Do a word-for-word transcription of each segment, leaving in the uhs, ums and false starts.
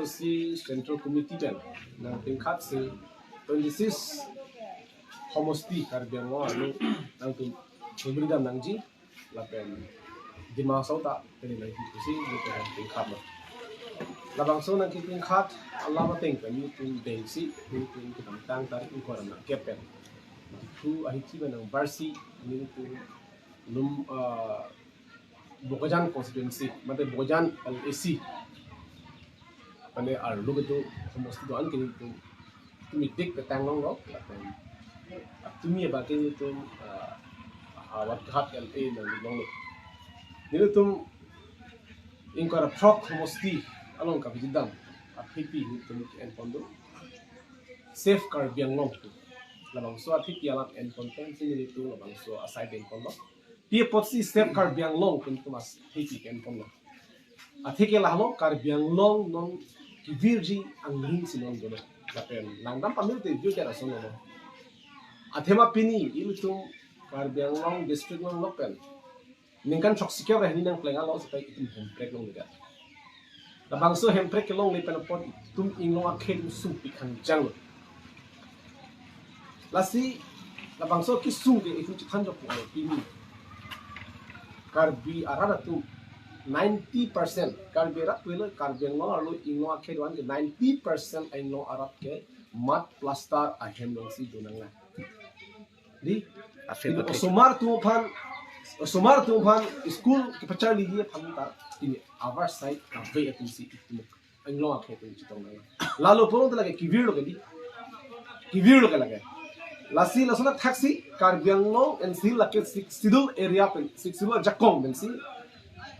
Si Central Committee pen nangpingkhat si twenty-six homosti Karbi Anglong arlo nangtum humri dam nangji lapen Dima Hasao ta pini nangji pusi nangtum pingkhat lo. Labangso nangkepingkhat alam ateng pen nelitum dengsi nelitum kedamtang tarik ingkoi ra nangkep pen thu ahithi pen nangbarsi nelitum lum ah, Bokajan constituency, mate Bokajan L A C pen arlo kedo homosti do-an ke nelitum tumi dik petang longlo, lapen tumi abang ke nelitum ah, Howraghat L A nang longlo. Nelitum ingkoi ra throk homosti along kavijit dam athepi nelitum ke-en pon do Save Karbi Anglong. Labangso athepi alam en pon pen si nelitum labangso asai deng ponlo. Pi apotsi Save Karbi Anglong pen nelitum athepi ke-en ponlo? Athe ke lahelo, Karbi Anglong non kevirji angling si non dolo. Lapen langdam pamir te jujat ason lo. Athema pini ilitum Karbi Anglong district non lo pen ningkan throksi kep ra hini nangpleng along seta itum Hemprek longledet. Labangso Hemprek kelongle pen apot itum inglong akhei atum sungpik hangjang lo. Lasi labangso kesung ke itum chethan jok pu pini Karbi arat atum ninety percent, Karbi arat pulo, Karbi Anglong arlo inglong akhei do-an ke ninety percent inglong arat ke mud plaster ahem alongsi do nanglang. Di, afe pini pathek. Osomar atum aphan, osomar atum aphan school kepacharliji aphan ta pini avarsai kave atum si itum inglong akhei atum chetong nang. Lalo pulotangte lake kevir lo ke di. Kevir lo ke lake. Lasi lason athaksi Karbi Anglong N C lake Sixth Schedule area pen, Sixth Schedule ajakong pensi,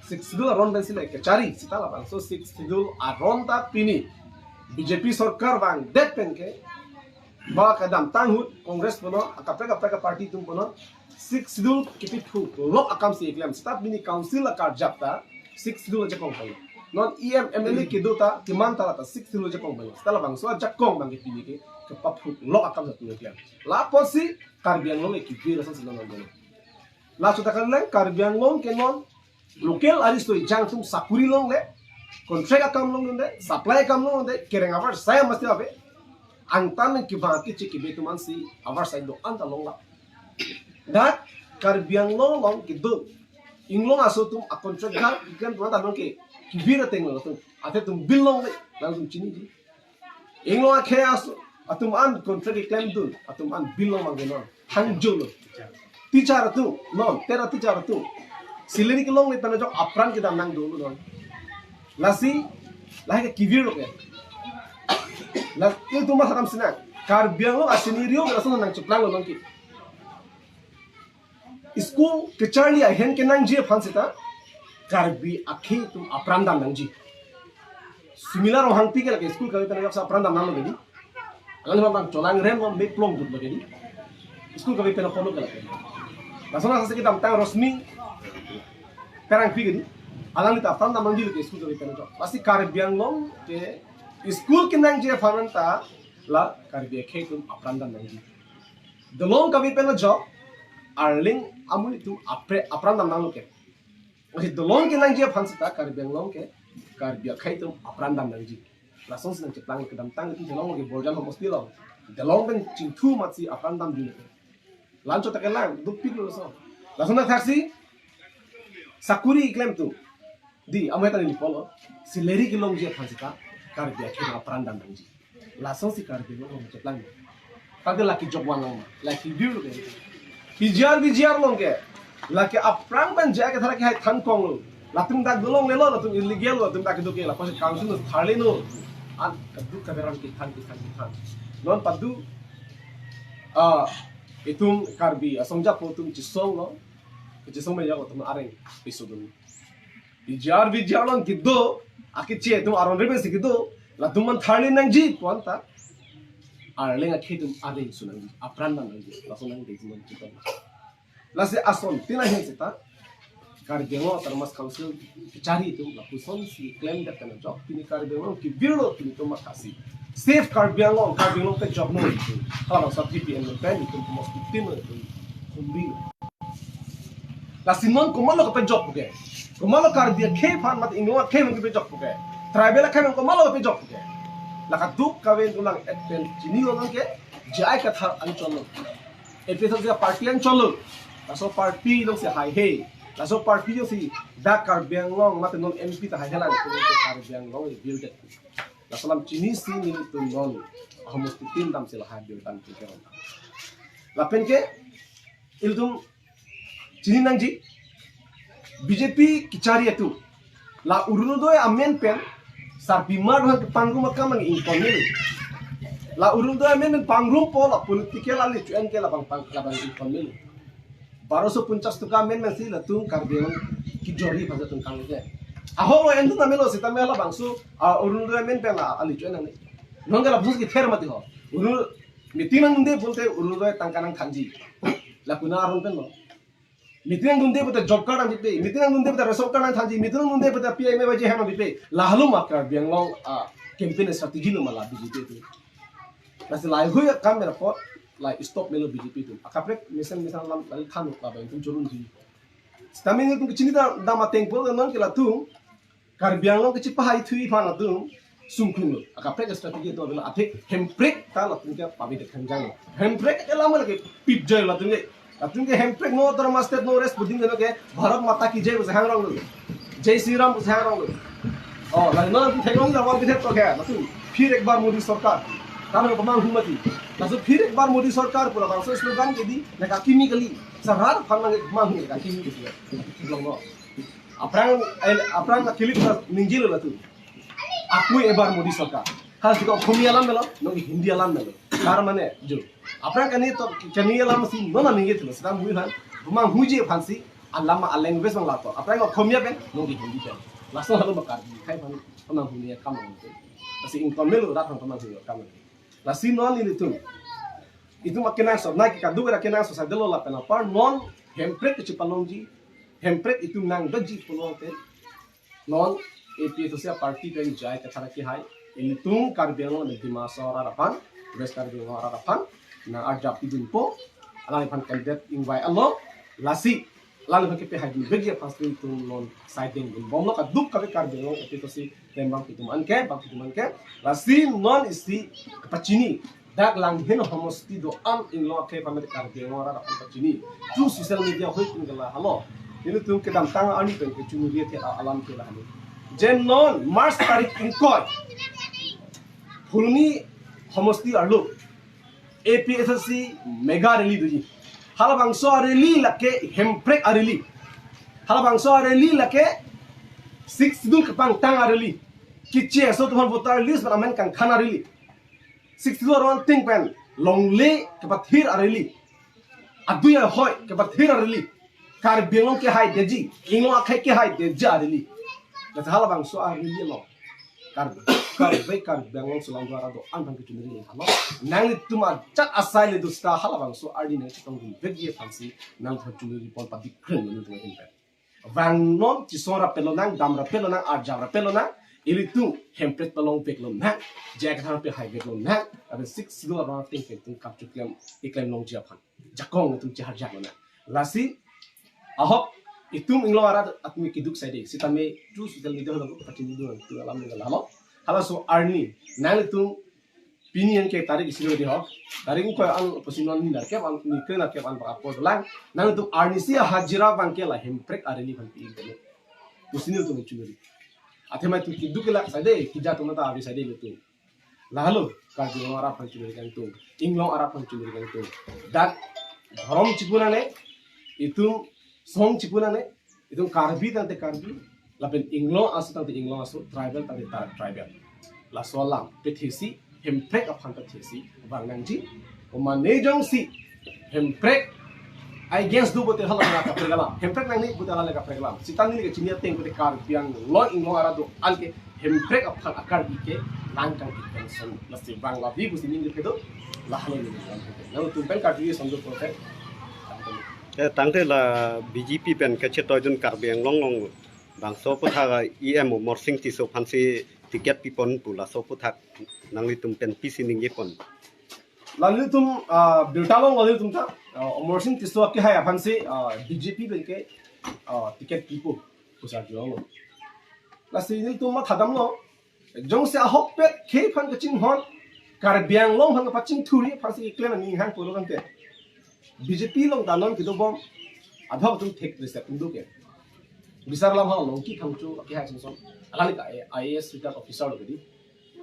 Sixth Schedule aron pensi lake kachari seta labangso Sixth Schedule aron ta pini B J P sorkar vangdet pen ke ba kedamtang ahut Congress punon, akaprek kaprek aparty atum punon, Sixth Schedule kepiphu lok akam si keklem. Seta pini council akarjap ta Sixth Schedule ajakong punon. Non E M, M L A kedo ta, keman ta la ta Sixth Schedule ajakong punon. Seta labangso ajakong abang ke pini ke kepaphu lok akam si keklem. Lapotsi Karbi Anglong ke kevir ason si non non. Laso ta kalilang Karbi Anglong ke non local aristo ejang atum sakuri longle, contract akam longdunde, supply akam longdunde, kereng avarsai mesti ave. Angtan nang kevang kechek kebe atum ansi avarsai do-an ta longle. Dak Karbi Anglong along kedo inglong aso atum a contract ga ikan tuan ta non ke kevir ateng lo atum. Athe atum bill longle, latum chiniji. Inglong akhei aso atum an contract keklemdun atum an bill long mangge non. Hangjo lo. Teacher atum non, tera teacher atum. Salary kelongle pen ajok apran kedam nang dolo non. Lasi, lahai ke kevir lo ke. Lasi itum ma sakam sinang. Karbi Anglong a scenario ke lason nangcheplang lo nangke. School kacharli ahem kenangji aphan seta Karbi akhei atum apran dam nangji. Sumila Ronghangpi ke lake school kave pen ajoksa apran dam nanglo ke di. Alang abang cholang rem lo, me plong dut lo ke di. School kave pen apollo ke lake. Lason asa si kedamtang Rosmi Terangpi ke di. Alangli ta apran dam nangji lo ke school kave pen ajok. Lasi Karbi Anglong ke school kenangji aphan ta la Karbi akhei atum apran dam nangji. Dolong kave pen ajok, Arleng amonit atum apre apran dam nanglo ke. Lasi dolong kenangji aphan seta Karbi Anglong ke Karbi akhei atum apran dam nangji. Lasonsi nangcheplang kedamtang itum dolong ke Borjan homosti lo. Dolong pen chingthu amatsi apran damji. Lanchot ta kelang, dukpik lo lason. Lason athaksi sakuri keklem atum. Di, amat tani polo, salary kelongji aphan seta Karbi akhei apran dam nangji. Lasonsi Karbi Anglong cheplang. Tangte lake jokwan long, lake biu lo ke. P G R, V G R along ke. Lake aphrang pen ja ke thara ke hai than kong lo. Latum dak dolongle lo, latum illegal lo, latum dak kedo ke la, pas council lo tharle lo. An kaduk kaberan kethan, kethan, kethan. Non padu, ah, itum Karbi asong japo atum chesong lo. Chesong me ya atum areng pisudun. P G R, V G R along kedo, akeche atum aron rebe si kedo, latum an tharle nangji pu anta. Arleng akhei atum areng su nangji, apran dam nangji, lason nangji atum an cheplang. Lasi ason tina hen seta, Karbi Anglong Autonomous Council kachari atum lapusonsi klem dak kana jok, pini Karbi Anglong kevir lo pini atum mathasi. Save Karbi Anglong, Karbi Anglong ke jok no. Hala bangso T P M lo pen itum kumos itum lo itum kumbi. Lasi non komatlo kepajok puke. Komatlo Karbi akhei aphan mat inglong akhei aphan kepajok puke. Tribal akhei nang komatlo pejok ke. La kadokave nang et pen chini lo nang ke, J I Kathar anchot lo. A P H L C party anchot lo. Laso party alongsi haihe. Laso party alongsi dak Karbi Anglong mate non M P ta haihe lang, Karbi Anglong rebuild det. Laso alam chinisi nelitum non homosti tin damsi lahai birta pen ke. Lapen ke ilitum chini nangji, B J P kachari atum la Orunodoi amen pen sarpimar bhang pangrum akam nang ingkon neli. La Orunodoi amen pen pangrumpo, la political ali chu-en ke labang pang, labang ingkon neli. Baroso punchas toka amen pensi latum Karbi Anglong kejori bhasa tum kang ke. Ahok lo endun amelo sitame labangso, ah, Orunodoi amen pen la ali chu-en nang ni. Non ke labangso kether mati ho. Orun meeting nangdunde pulote Orunodoi tangka nangthanji. La kona aron pen lo. Meeting nangdunde pulote job card nangpipe. Meeting nangdunde pulote ration card nangthanji. Meeting nangdunde pulote P M A Y G hem nangpipe. Lahelo ma Karbi Anglong, ah, campaign strategy lo ma la B J P atum. Lasi lahaihui akam mera po la stop melo B J P atum. Akaprek mesen mesen alam lali than labang atum chorunji. Sitame nelitum kachini dam, dam ateng pulo non ke latum Karbi Anglong kachipahai thui aphan latum sungkun lo. Akaprek strategy do bela athe hemprek ta latum ke pabi det khangjang lo. Hemprek ke lama lagi pip jai latum ke. Latum ke hemprek no autonomous state no rest pu ding ke Bharat Mata Ki Jai pusi hangrong lo. Jai Shri Ram pusi hangrong lo. Oh, la non theklong la wal bithet to ke. Latum phir ek bar Modi sarkar. Tame pamanghu mati. Laso phir ek bar Modi sarkar pu labangso slogan ke di, nangkakimi kali. Sarat aphan nangkemang nangkakimi kali. Long no. Aphrang, eh, aphrang akilik na ningjilo latum. Apui ebar Modi sarkar. Hal kita Okhomia alam melo, nong Hindi alam melo. Tar mane, jo. Aphrang kani to, kani alam si nona ningje thilo, sita mui han, rumang huji aphansi, alam a language bang lato. Aphrang Okhomia pen, nong Hindi pen. Laso halo bakar, khai pan, pamanghu ni akam nang. Lasi ingkon melo, rat aphan pamanghu akam nang. Lasi non nelitum. Itum akenangsot, nai ke kaduk akenangsot, sa delo lapen apar, non, hemprek kachipalongji, hemprek itum nangdoji pulote. Non A P H L C party pen J I Kathar kehai, ilitum Karbi Anglong, Dima Hasao arat aphan, West Karbi Anglong arat aphan, nang-arjap pidunpo, alangphan candidate ingvai alo, lasi, alangphan kepehai dunvekji aphansi ilitum non saideng dunbomlo, kadokave Karbi Anglong A P H L C klembangpi atum anke, bangpi atum anke, lasi non isi pachini, dak Langhin homosti do-an inglong akhei pame Karbi Anglong arat aphan pachini. Through social media hoi tum ke lahelo. Nelitum kedamtang arni pen kechunuri athe alam ke lahelo. Je non March tarik ingkoi. Phuloni homosti arlo. A P H L C mega rally doji. Halabangso rally lake hemprek a rally. Halabangso rally lake Sixth Schedule kepangtang a rally. Kiche aso atum aphan voter list pen amen kangkhan a rally. Sixth Schedule aron ting pen longle kepathir a rally. Adui ahoi kepathir a rally. Karbi Anglong kehai detji, inglong akhei kehai detji a rally. Lasi halabangso a rally lo. Karbi, Karbi, Karbi Anglong sulangdo arat do-an aphan kechunuri halo. Nanglitum ajat asai le dusta halabangso a rally nangchetong dunvekji aphansi nangphan chunuri pon padik kren nangtum ahin pen. Vang non, chesong rapet lonang, dam rapet lonang, arjap rapet lonang, ilitum hemprek palongvek lonang, J I Kathar pehai vek lonang, lapen Sixth Schedule aron ting pen itum kapchoklem, keklem longji aphan. Jakong itum cheharjak lonang. Lasi, ahok, itum inglong arat atum keduk saide, sitame through social media holo pachini dun, tu alam ni lahelo. Halaso arni, nanglitum pini anke tarik isi lo di ho. Tarik ingkoi an pusi non ni nerkep an, ni ke nerkep an bak apor lang. Nangtum arnisi ahajira abangke la hemprek a rally aphan pi ingkoi. Pusi nelitum chunuri. Athema itum keduk kelak saide, kija atum ta ave saide ilitum. Lahelo, Karbi Anglong arat aphan chunuri kangtung. Inglong arat aphan chunuri kangtung. Dak dhorom chipu nangne, itum song chipu nangne, itum Karbi tangte Karbi, lapen inglong aso tangte inglong aso, tribal tangte ta tribal. Laso alam, pethesi, hemprek aphan pethesi, vang nangji, komane jongsi, hemprek, against do pulote hala nang kaprek alam, hemprek nangne pulote hala kaprek alam. Sita neli kachini ateng pulote Karbi Anglong inglong arat do-an ke, hemprek aphan a-Karbi ke, nang kang ikan son, lasi vang labi pusi neli kedo, lahelo neli. Nangtum pen Karbi son do pulote. Eh, tangte la B J P pen kachetoi dun Karbi Anglong along bangso aphuthak E M Amarsing Tisso aphansi ticket pipon pu laso aphuthak nanglitum pen pisi ningje pon. Nanglitum, ah, birta long nanglitum ta, ah, Amarsing Tisso akehai aphansi, ah, B J P pen ke, ah, ticket pipo pusi arjulong. Lasi nelitum mathadamlo, Jongsi ahokpet khei aphan kachinghon, Karbi Anglong aphan kapachingthurji aphansi keklem aning hang pulo tangte, B J P along ta non kedobom, adhok atum thek reset tum do ke. Bisar Lamhang Longki Phangcho akehai asonson, alangli ta I A S retired officer lo ke dei.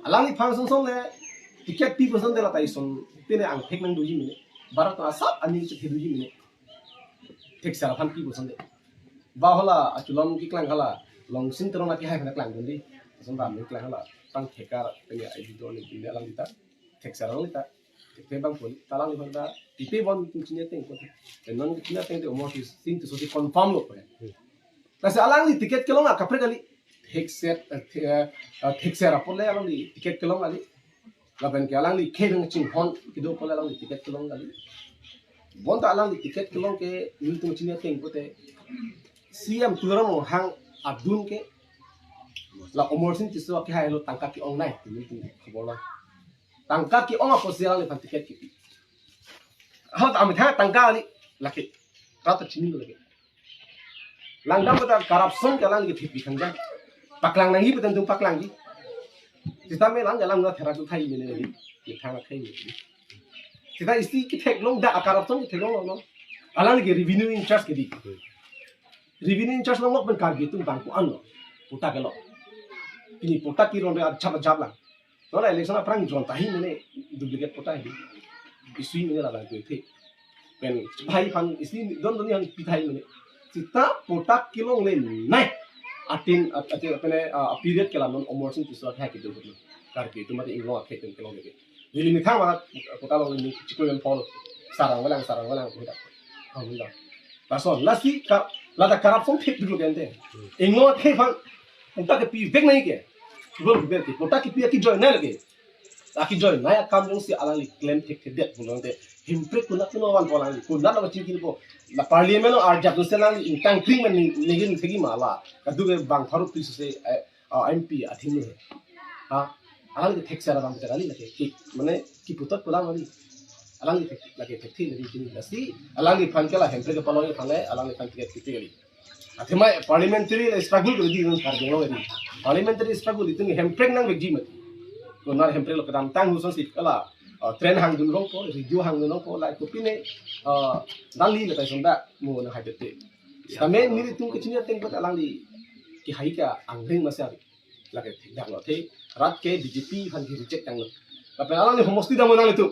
Alangliphan asonson le ticket pi asonson de la ta ison pine angthek nangdoji mene. Barat asap aning chethe doji mene. Thekser aphan pi asonson de. Ba hala achulam keklang hala Longsing Teron akehai aphan klangdun dei. Ason ram keklang hala tang thekar pene ai didon ne alangli ta. Thekser alangli ta. Thek bang poli ta alangliphan ta. Ipe bon tum chini ateng ko. Te non chini ateng te Amarsing Tisso si confirm lo ko. Lasi alangli ticket kelong akaprek kali. Thekser, eh, the-, eh, thekser apot le alangli ticket kelong kali. Lapen ke alangli khei aphan chinghon kedo apot le alangli ticket kelong kali. Bonta alangli ticket kelong ke nelitum chini ateng pute C M Tuliram Ronghang adun ke la Amarsing Tisso akehai lo tangka ke-ongnei, nelitum khobor lo. Tangka ke-ong apotsi alangliphan ticket kipi. Ahok amethang tangka kali, lake. Rat ta chinilo lake. Langdam pada corruption ke alang ke thik bikang jang. Paklang nangji pada tum paklangji. Sitame lang jalan na thera tu thai mene ni. Ni thang thai mene. Sita isi ketheklong da corruption ketheklong lo. Alang ke revenue in charge ke dei. Revenue in charge lo pen Karbi atum bang ko-an lo. Patta ke lo. Pini patta keron re ajap ajap lang. Nola election aphrang jon tahai mene duplicate patta hi. Isui mene labang ko the. Pen chepahai aphan isi don don aphan pithai mene. Sita patta kelonglenei. Atin at-, atin apene, ah, period ke la non Amarsing Tisso akehai kedo hutlo. Karbi atum mate inglong akhei atum kelong leke. Neli methang mara patta longle ni chiklo yen phol sarang velang sarang velang ko hita. Kamu dah. Lason lasi ka lada corruption thik dulu kente. Inglong akhei aphan patta kepivek nangji ke. Gol gol ke patta kepi akejoi nai lake. Akejoi nai akam jongsi alangli klem thekthedet pulo tangte. Hemprek konat konat van po alangli. Konat lo chingkir po. La parliament lo arjap dunsi alangli ingtang kring men ningin thegi ma la. Kadokave bang pharo pi suse, eh, ah, M P athim lo. Ha? Alangli thekser abang betul kali lake. Ki, mane kiputot pulang kali. Alangli thek, lake thekthe lake kini. Lasi alangliphan ke la Hemprek kepalong aphan le, alangliphan ticket kipi kali. Athema parliamentary le struggle ke dei non Karbi Anglong dei. Parliamentary struggle itum Hemprek nangvekji mati. Konat Hemprek lo kedamtang asonsi kala, ah, train hangdun rong po, radio hangdun rong po, la kopine, ah, dali le tai sonda mo nanghai tete. Sitame nelitum ke chini ateng pute alangli kehai ke angring masari. Lake thekdak lo the rat ke B J P aphan ke reject tanglo. Lapen alangli homosti damnon nanglitum.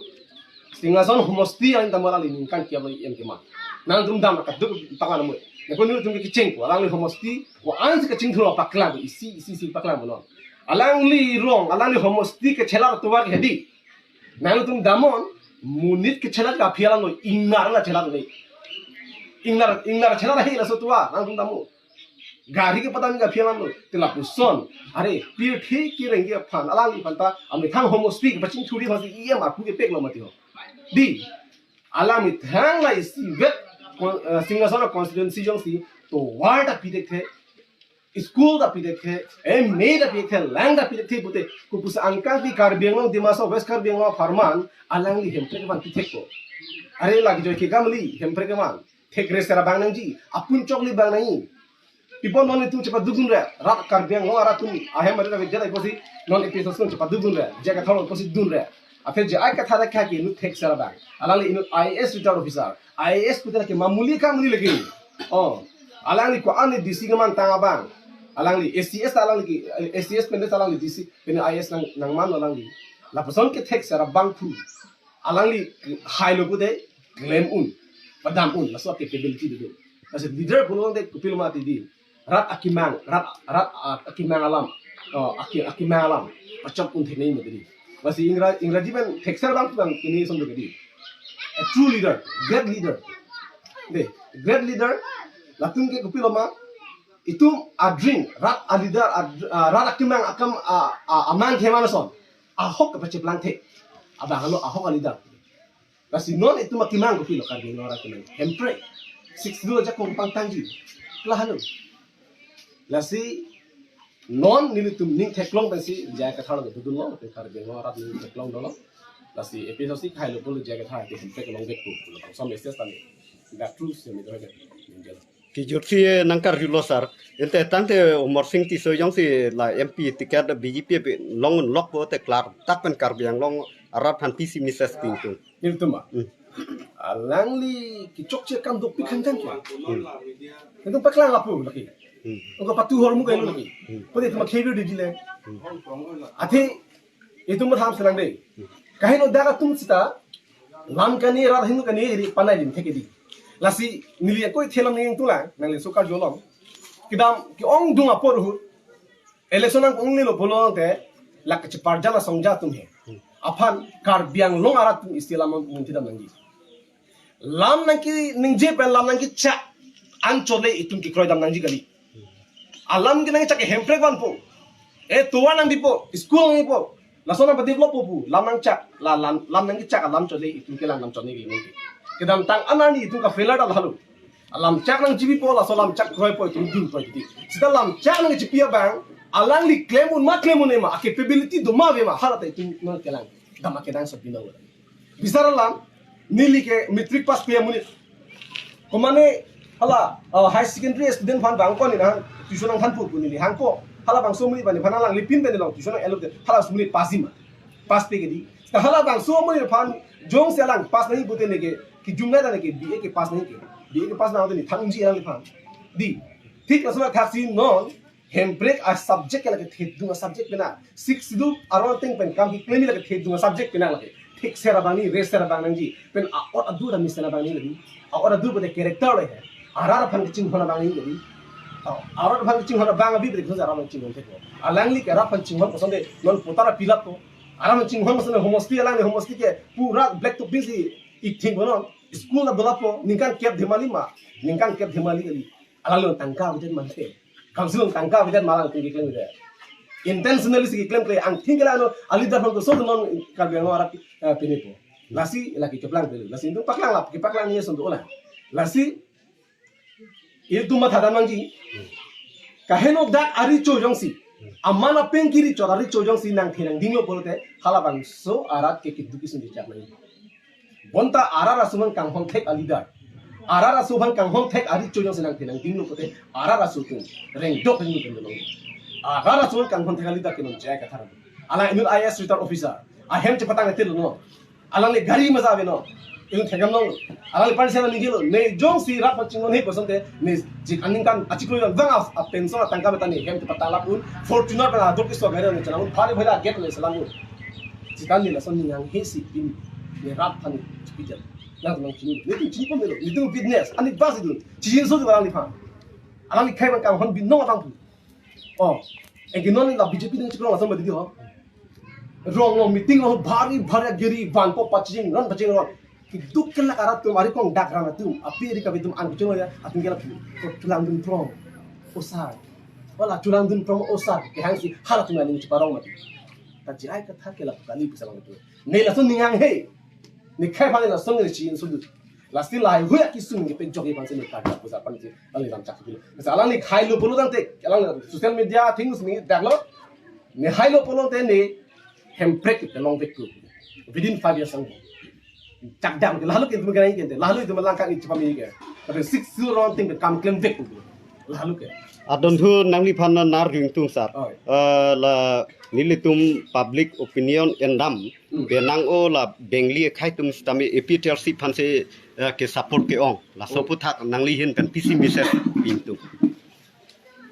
Singhason homosti alangli damnon alangli ningkan kiap lo E M kemang. Nangtum dam kaduk pangan mo. Nangko nelitum ke kecheng ko alangli homosti ko-ansi kachingthur paklang isi isi isi paklang bonon. Alangli rong alangli homosti kechelar tovar ke dei. Nangtum damnon monit kechelar ke aphi alam lo ingnar la chelar le. Ingnar ingnar chelar he laso tovar nangtum damnon. Gari kepadam ke aphi alam lo. Te lapuson. Are, pirthe kerengji aphan, alangliphan ta, amethang homosti kepachingthurji aphansi E M arpu kepek lo mati ho. Dei, alang methang la isivet, kon-, eh, Singhason constituency jongsi, tovar ta pithekthe, school ta pithekthe, M A ta pithekthe, lang ta pithekthe pute, kopusi angkang pi Karbi Anglong, Dima Hasao, West Karbi Anglong apharman, alangli Hemprek aphan pithek ko. Are lake joi ke kamli, Hemprek aphan. Thekre sera bang nangji, apun chokli bang nangji. People non itum chepadukdun re, rat Karbi Anglong arat atum ahem arit avet jat ai pusi, non episode atum chepadukdun re, J I Kathar pusi dun re. Aphi J I Kathar kha ke nu thekser abang. Alangli inut I A S retired officer. I A S pute ke mamuli kamuli lagi. Oh, alangli ko-an D C kemang tang abang. Alangli A C S alangli ki, A C S pen alangli D C pen I A S nang, nangman alangli. Lapuson ke thekser abang thu. Alangli hai lo pute klem un, padam un, laso capability do. Laso leader pulo tangte kopilo mati dei. Rat akemang, rat, rat, ah, akemang alam. Oh, ake-, akemang alam. Pachok un theknei mati dei. Lasi Ingra-, Ingraji pen thekser abang abang kini ason do dei. A true leader, great leader. Dei, great leader. Latum ke kopilo ma, itum adream, rat aleader, ad-, ah, rat akemang akam, ah, ah, amang theman ason. Ahok kepacheplang the. Abang halo ahok aleader. Lasi non itum akemang kopilo Karbi Anglong arat akemang. Hemprek. Six Schedule ajakong pangtangji. Lahelo. Lasi non nelitum ning theklong pensi J I Kathar lo dudun lo, pen Karbi Anglong arat ning theklong dolo. Lasi episode si kahai lo pulo J I Kathar ke Hemprek along vek ko. Pulo som message tani. That true se mi dohe. Kejut si nangkarjulo sir. Ente tangte Amarsing Tisso jongsi la M P ticket B J P pi longdunlok pote klardak pen Karbi Anglong arat aphan pisi message pingtung. Ilitum ma. Hmm. Alangli kechokche akam dopik hangtang ke. Hmm. Ilitum paklang lapu lake. Hmm. Ongko patu hormu kailo lake. Hmm. Pote itum akhebir didile. Hmm. Athe itum matham selang de. Kaheno dak atum sita lam kani rat hinu kani ri panai lim thek di. Lasi neli ako thelam ning tulang nangli so karjulong. Kedam ke-ongdung apor ahut election nang-ongnelo pulote la kacheparjala songja atum he. Aphan Karbi Anglong arat atum isi alam mungti dam nangji. Lam nangkeningje pen lam nangkechak anchot le itum kekroidam nangji kali. Alam kenangchak ke Hemprek vanpo. E tovar nangpipo, school nangpipo. Lason nangpadeveloppo pu, lam nangchak, la lam, lam nangkechak alam chot le itum kelangdam chot nangji. Kedamtang anani itum ka-failure ta lahelo. Alam chak nangchipipo, laso lam chak kroipo itum dingkroi titi. Sita lam chak nangchipi abang, alangli klem un ma klem un-e ma, a-capability do ma ave ma, hala ta itum nangkelangdam akenangsot binong. Bisar alam, neli ke matric pass pi amonit. Komane hala, uh, high secondary student aphan bang ko neli nang tuition nangthanpo pu neli hangko. Hala bangso amonit bani aphan alanglipin pen long tuition nang-elo te hala amonit pass-ji ma. Pass pe ke di. Ta hala bangso amonit aphan jongsi alang pass nangji pote neke kejum nai ta neke B A ke pass nangji ke. B A ke pass nangji te neli than unji alangliphan. Di. Thik laso athaksi non Hemprek a-subject ke lake thedung a-subject pena. Sixth Schedule aron ateng pen kam keklem lake thedung a-subject pena lake. Thik ser abangni, re ser abang nangji. Pen a-ot adur ta mesen abangni lagi. A-ot adur pote character le he. Arat aphan kachinghon abangni lagi. Oh, arat aphan kachinghon abang abi pote khun arat aphan chinghon thek. Alangli ke arat aphan chinghon kosonde non potar apilap ko. Arat aphan chinghon kosonde homosti alangli homosti ke pura black topping si ik thing bonon. School ta dolapo ningkan kep dhemali ma. Ningkan kep dhemali kali. Alangli tangka avedet manthe. Council tangka avedet ma alangtum keklem avedet. Intentionally si keklem kle angthing ke la non a-leader aphan koson non Karbi Anglong arat, eh, pinipo. Lasi lake keplang pele. Lasi itum paklang lap, kepaklang ni ason do ola. Lasi ilitum mathadam nangji. Kaheno dak arecho jongsi. Aman apeng kiri chot arecho jongsi nangthe nangdinglo pulote hala bangso arat ke keduk kesung jejak nangji. Bonta arat aso aphan kanghon thek a-leader. Arat aso aphan kanghon thek arecho jongsi nangthe nangdinglo pote arat aso atum rengdok rengdok rengdok. Arat aso aphan kanghon thek a-leader ke non J I Kathar. Alang inut I A S retired officer. Ahem chepatang etil no. Alangli gari maja ave no. Inut thekam no. Alangli parsi nangkelo. Ne jongsi rat aphan chinghon he kosonte ne jik aningkan achiklo yang vang as a pension atangka beta ne hem chepatang lap un Fortuner pen adok iso gari ne chenam un phari phari gate ne selam un. Sita neli lason ning hanghe si pin ne rat aphan chipijat. Nangtum nangchini. Netum chinipo melo. Netum business. Ani bas itu. Chijinso tu alangliphan. Alangli khei abang kanghon binong abang tu. Oh. Anke non la B J P nangchikrong ason ma didi ho. Rong long meeting long bhari bhari gari vanpo paching ron paching ron. Keduk kelak arat atum ari kong dak ran atum. Api ari kabi atum an kuchung ya. Atum kelak tu. Ko chulang dun prom. Osar. Wala chulang dun prom osar. Kehang si halatum aning chiparong mati. Ta J I Kathar ke la kali bisa bang tu. Ne lason ning hanghe. Ne khei aphan lason ne chinghon sudu. Lasi lahai hui akisung ke penjok ipan sini kada pusar pan si alang lam chak dulu. Masa alang ne hailo pulo tangte alang social media things ni daklo. Ne hailo pulo te ne Hemprek ke long vek tu. Within five years ang. Chak dam ke lalu ke tu mengenai ke lalu itu melangkah ni cepat ni ke. Tapi six zero wrong thing ke kam klem vek tu. Lalu ke. Adon thu nangliphan na nar ring tung sar. Oi. Eh, la nelitum public opinion endam. Hmm. Benang o la Bengali akhei atum sitame A P H L C aphan si, eh, ke support ke-ong. Laso aphuthak nangli ahin pen pisi message pingtung.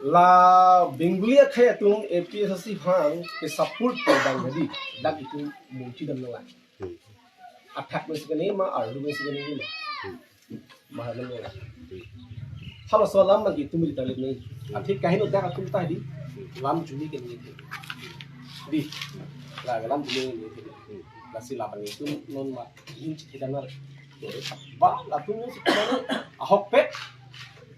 La Bengali akhei atum A P H L C aphan ke support ke dang jadi. Dak itum mungkin dam nang. Hmm. Athak mesi kene ma, arlu mesi kene ma. Hmm. Mahalan mo. Halaso alam lagi itum ri talit nai. Athe kaheno dak atum ta di. Lam chuli ke ni. Di. La lam chuli ni. Lasi la bang itum non ma. Yin chithek danar. Ba latum ni si ahokpet.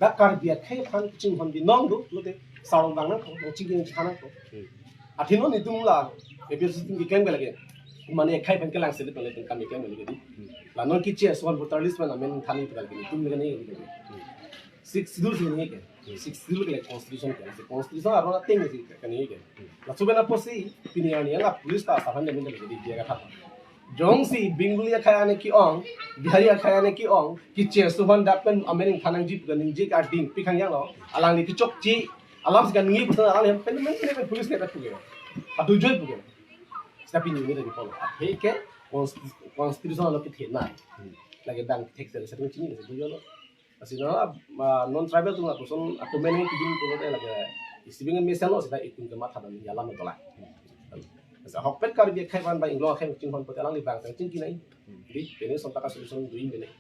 Dak Karbi akhei aphan kachinghon binong do. Lote sarong bang nangkok. Nangchingki nangchithannangkok. Hmm. Athe non itum la A P H L C atum keklem ke lake. Mane akhei aphan kelang selit mane itum kam keklem ke lake di. Hmm. La non kiche suan voter list mana men thani pral ke itum ke ni ke. Hmm. Sixth Schedule si ni ke. Hmm. Sixth Schedule ke constitution ke. Si constitution aron ateng si ke ni ke. Hmm. Laso pen apotsi pini arni la police ta sahan de min ke di dia ka tha. Jongsi Bengali akhai ane ke-ong, Bihari akhai ane ke-ong, kiche suban dak pen amen ingthan nangji pu kaningje karding pi khangjang lo. Alangli kechokche, alam si kaningje pu sa alangli pen pen pen pen police ne pen puke. Atu joi puke. Seta pini ni lagi polo. Athe ke consti-, constitution lo kithe na. Lake dang thek sel sel chini sel joi lo. Asi na, ah, non tribal atum lapuson atum mene kidin tu lote lake isi bing mesen lo seta itum ke matha dan yalam dola. Asa ahokpet Karbi akhai aphan ba Inglong akhai chinghon pote alangli bang tang chingki nai. Di, pini sontak a solution dui mene.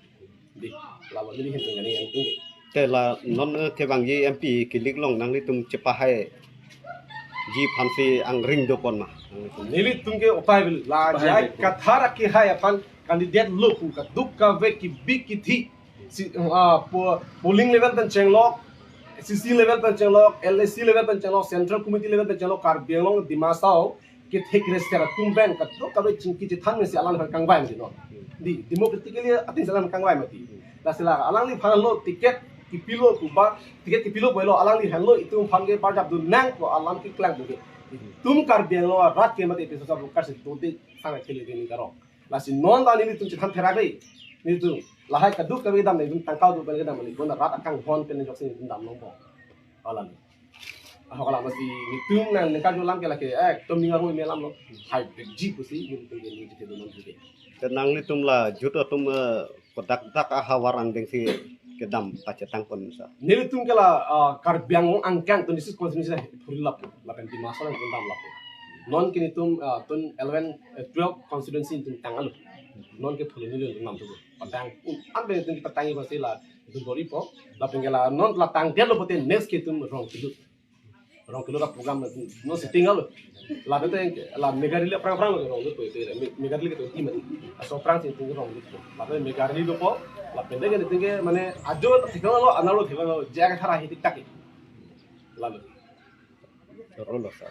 Di, lawan neli hen tengani yang tinggi. Te la non, eh, kevangji M P kilik long nanglitum chepahai ji aphansi angring dopon ma? Nelitum ke upai bil la jai kathar akehai aphan candidate lo pu kaduk kave kibik kithi. Si, ah, po-, polling level pen chenglok, C C level pen chenglok, L A C level pen chenglok, Central Committee level pen chenglok, Karbi Anglong, Dima Hasao kethek reser atum pen kaduk kave chingki chethan mesi alangphan kangvai mati non. Di, democratically atin si alang kangvai mati. Lasi la alangliphan lo ticket kipilo pu ba, ticket kipilo pu lo alangliphan lo itum aphan ke barjap dun nang ko alam keklang pu ke. Itum Karbi Anglong arat ke mati episode sa bukar si dode sang akhili dini karong. Lasi non ta nelitum chethan therak dei. Nelitum lahai kaduk kave kedam nelitum tangka duk pen kedam nelitum rat akanghon pen joksi nelitum dam longpo. Alam. Ahok alam masi nelitum nang nengkar jo alam ke lake, eh, tom ningar hoi me alam lo. Hai bekji pusi nelitum ke nelitum chethan non puke. Te nanglitum la jut atum, eh, kodak dak ahavar angdeng si kedam pachetang pon sa. Nelitum ke la, ah, Karbi Anglong angkang twenty-six constituency la phuri lap lapen Dima Hasao nelitum dam lap. Non ke nelitum, ah, tun eleven, eh, twelve constituency nelitum tang alo. Non ke phuli nelitum nam tu. Patang, um, ambe nelitum patang iba si la nelitum bor-ipo. Lapen ke la non la tang dia lo pote next ke nelitum Rongkelut. Rongkelut a program nelitum non sitting alo. Lapen te la Mega Rally aphrang aphrang lo Rongkelut pote. Me-, Mega Rally ke twenty mati. Aso aphrang si nelitum Rongkelut po. Lapen Mega Rally dopo. Lapen deke nelitum ke mane ajo theklo lo, analo theklo lo, jaga thara hitik tak. Lalu. Rolo sa.